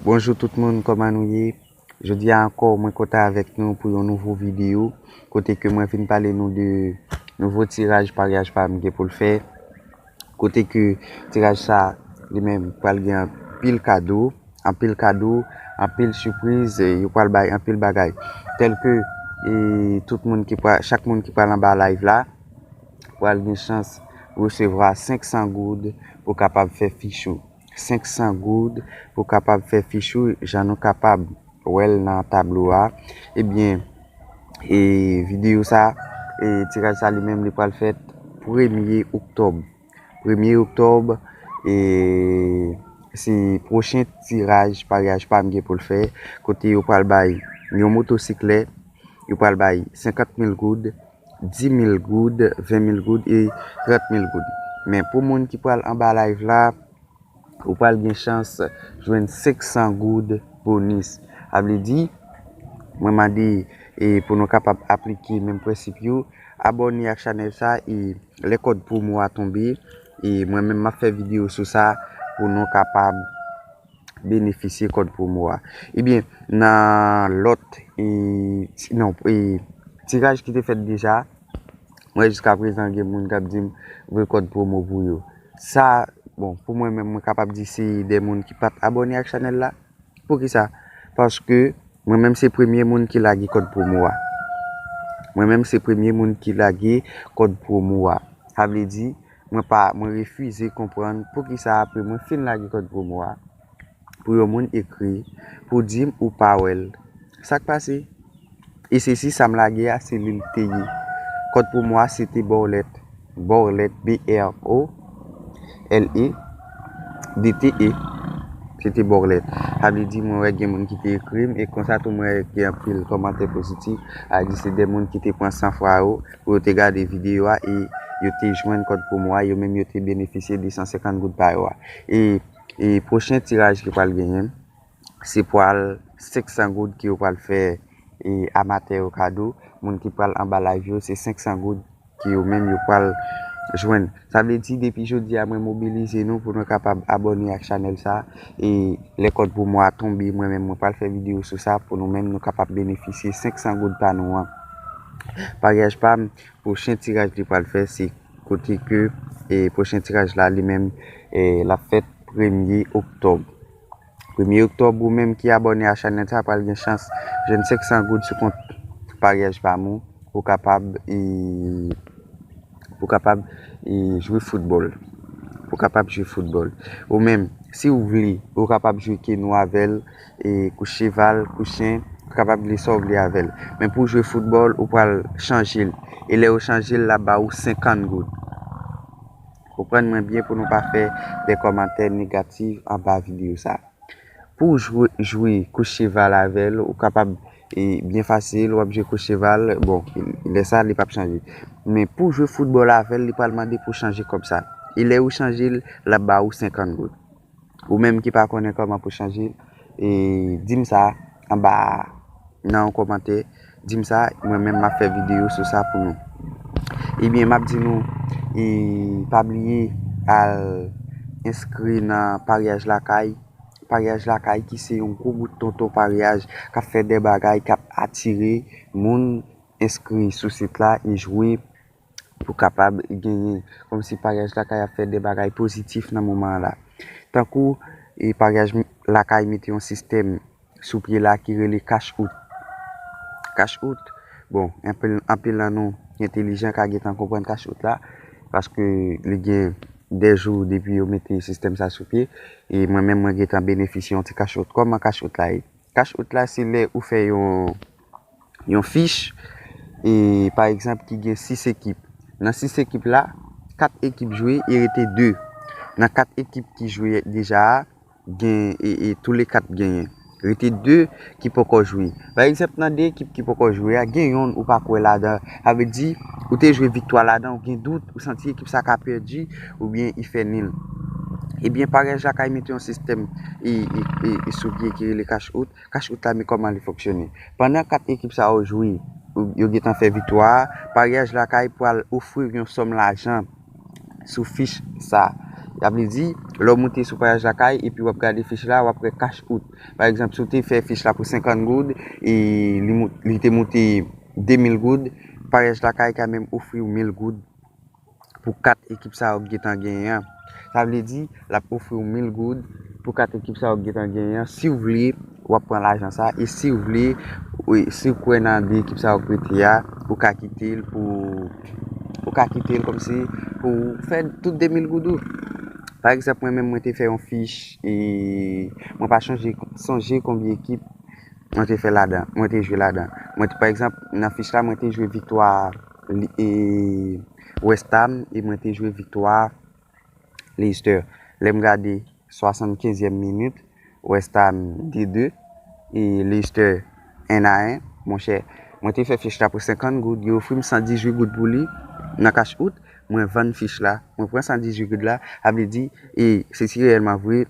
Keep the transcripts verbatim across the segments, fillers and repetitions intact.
Bonjou tout moun, kòman nou ye? Jodi a ankò, mwen kontan avèk nou pou yon nouvo videyo, kote ke mwen vin pale nou de nouvo tiraj paryaj pa m gen pou l fè, kote ke tiraj sa li menm pral gen anpil kado, anpil kado, anpil sipriz, e yo pral bay anpil bagay. Tèl ke e tout moun ki pral, chak moun ki pral anba live la, pral gen chans resevwa senk san goud pou kapab fè fich ou. Senk san goud pou kapab fè fich ou, jan nou kapab wè l nan tablo a. Ebyen, e videyo sa, e tiraj sa li menm li pral fèt premye oktòb. Premye oktòb, e se pwochen tiraj paryaj pa m gen pou l fè, kote yo pral bay yon motosiklèt, yo pral bay senkant mil goud, dis mil goud, ven mil goud e trant mil goud. Men pou moun ki pral anba live la, ou pral gen chans jwenn senk san goud bonis. Sa vle di, mwen mande e pou nou kapab aplike menm prensip yo, abòne ak chanèl sa e lè kòd pwomo a tonbe, e mwen menm m ap fè videyo sou sa pou nou kapab benefisye kòd pwomo a. Ebyen, nan lòt e, ti- non, e tiraj ki te fèt deja, mwen jiska prezan gen moun k ap di m voye kòd pwomo pou yo. Sa, bon, pou mwen menm, mwen kapab di se de moun ki pa t abòne ak chanèl la. Poukisa? Paske mwen menm se premye moun ki lage kòd pwomo a. Mwen menm se premye moun ki lage kòd pwomo a. Sa vle di, mwen pa, mwen refize konprann poukisa apre mwen fin lage kòd pwomo a, pou yon moun ekri, pou di m ou pa wè l. Sa k pase? E sesi, sa m lage a, se li l te ye. Kòd pwomo a, se te Borlet. Borlet, B R O L E, D T E. Se te Borlet. Sa vle di, mwen wè gen moun ki te ekri m, e konsa tou mwen wè gen anpil kòmantè pozitif. A di se de moun ki te pran san fwa yo pou yo te gade videyo a, e yo te jwenn kòd pwomo a, yo menm yo te benefisye de san senkant goud pa yo a. E, e pwochen tiraj ki pral genyen, se pral senk san goud ke yo pral fè e amatè yo kado. Moun ki pral anba live yo, se senk san goud ke yo menm yo pral jwenn. Sa vle di, depi jodi a, mwen mobilize nou pou nou kapab abòne ak chanèl sa. E lè kòd pwomo a tonbe, mwen menm, mwen pral fè videyo sou sa pou nou menm nou kapab benefisye senk san goud pa nou an. Paryaj pa m, pwochen tiraj li pral fè, se kote ke e pwochen tiraj la, li menm, e l ap fèt premye oktòb. Premye oktòb, ou menm ki abòne a chanèl sa, pral gen chans jwenn senk san goud sou kont paryaj pa m ou, pou kapab e pou kapab e jwe foutbòl. Pou kapab jwe foutbòl. Ou menm, si w vle, ou kapab jwe kenou avè l, e kouch cheval, kouch chen, ou kapab vle sa w vle avè l. Men pou w jwe foutbòl, ou pral chanje l. E lè yo chanje l, l ap ba ou senkant goud. Konprann mwen byen pou nou pa fè de kòmantè negatif anba videyo sa. Pou w jwe, jwe kouch cheval avè l, ou kapab e byen fasil, w ap jwe kouch cheval, bon, lè sa, li p ap chanje. Men pou w jwe foutbòl avè l, li pral mande pou w chanje kòb sa. E lè ou chanje l, l ap ba ou senkant goud. Ou menm ki pa konnen kòman pou chanje, e di m sa anba nan yon kòmantè, di m sa, mwen menm m ap fè videyo sou sa pou nou. Ebyen, m ap di nou, e pa bliye al enskri nan paryaj lakay. Paryaj lakay ki se yon gwo bout tonton paryaj k ap fè de bagay k ap atire moun, enskri sou sit la e jwe pou kapab genyen. Kòmsi paryaj lakay ap fè de bagay pozitif nan moman an la. Tankou e paryaj lakay mete yon sistèm sou pye la ki rele Cash Out. Cash Out, bon, anpil, anpil nan nou ki entelijan ka gentan konprann Cash Out la, paske li gen de jou depi yo mete sistèm sa sou pye, e mwen menm mwen gentan benefisye yon ti Cash Out. Kòman Cash Out la ye? Cash Out la, se lè ou fè yon, yon fich, e pa egzanp, ki gen sis ekip. Nan sis ekip la, kat ekip jwe, e rete de. Nan kat ekip ki jwe deja a, gen, e, e tou le kat genyen. Rete de ki poko jwe. Pa egzanp, nan de ekip ki poko jwe a, gen yonn ou pa kwè ladan. Sa vle di, ou te jwe viktwa ladan, ou gen dout, ou santi ekip sa ka pèdi, oubyen li fè nil. Ebyen, paryaj lakay mete yon sistèm e, e, e, e sou pye ki rele Cash Out. Cash Out la, men kòman li fonksyone. Pandan kat ekip sa yo jwe, yo gentan fè viktwa a, paryaj lakay pral ofri yon sòm lajan sou fich sa. Sa vle di, lè w moute sou paryaj lakay epi w ap gade fich la, w ap wè cash out. Pa egzanp, si w te fè fich la pou senkant goud e li, li te moute de mil goud, paryaj lakay ka menm ofri w mil goud pou kat ekip sa yo k gentan genyen an. Sa vle di, l ap ofri w mil goud pou kat ekip sa yo k gentan genyen an. Si w vle, w ap pran lajan sa. E si w vle, si w kwè nan de ekip sa yo k rete a, ou ka kite l pou ou ka kite l kòmsi pou w fè tout de mil goud ou. Pa egzanp, mwen menm, mwen te fè yon fich e mwen pa chonje, sonje konbyen ekip mwen te fè ladan, mwen te jwe ladan. Mwen te, pa egzanp, nan fich la, mwen te jwe viktwa e West Ham e mwen te jwe viktwa Leicester. Lè m gade swasannkenzyèm minit, West Ham de de e Leicester en a en. Monchè, mwen te fè fich la pou senkant goud, yo ofri m san dizuit goud pou li nan cash out. Mwen vann fich la, mwen pran san dizuit goud la, sa vle di, e se si reyèlman vre,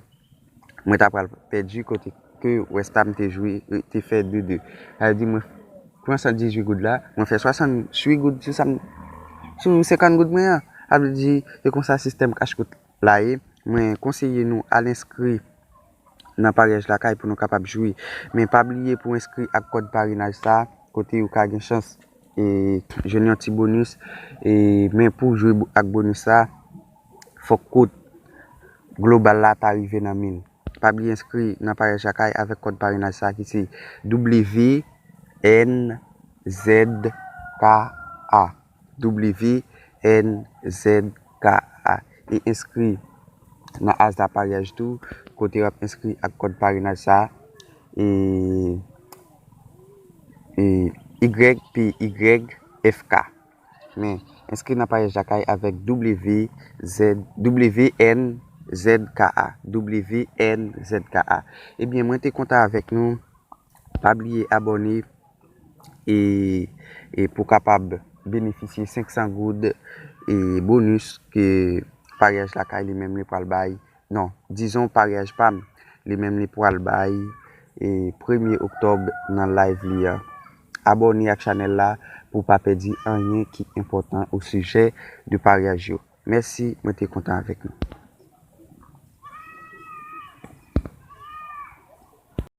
mwen ta pral pèdi kote ke West Ham te jwe, te fè de de. Sa vle di, mwen pran san dizuit goud la, mwen fè swasanntuit goud sou sa m, sou senkant goud mwen an. Sa vle di, se konsa sistèm cash out la ye. Mwen konseye nou al enskri nan paryaj lakay pou nou kapab jwe. Men pa bliye pou enskri ak kòd parenaj sa, kote ou ka gen chans e jwenn yon ti bonis. E, men pou w jwe ak bonis sa, fòk kot global la ta rive nan mil. Pa bliye enskri nan paryaj lakay avèk kòd parenaj sa ki se W N Z K A. W N Z K A. E enskri nan Hasard Paryaj tou, kote w ap enskri ak kòd parenaj sa. E, e Y P Y F K. Men, enskri nan paryaj lakay avèk W Z, W N Z K A. W N Z K A. Ebyen, mwen te kontan avèk nou. Pa bliye abòne e, e pou kapab benefisye senk san goud e bonis ke paryaj lakay li menm li pral bay. Non, dizon paryaj pa m, li menm li pral bay e premye oktòb nan live li a. Abòne ak chanèl la pou w pa pèdi anyen ki enpòtan o sijè de paryaj yo. Mèsi, mwen te kontan avèk nou.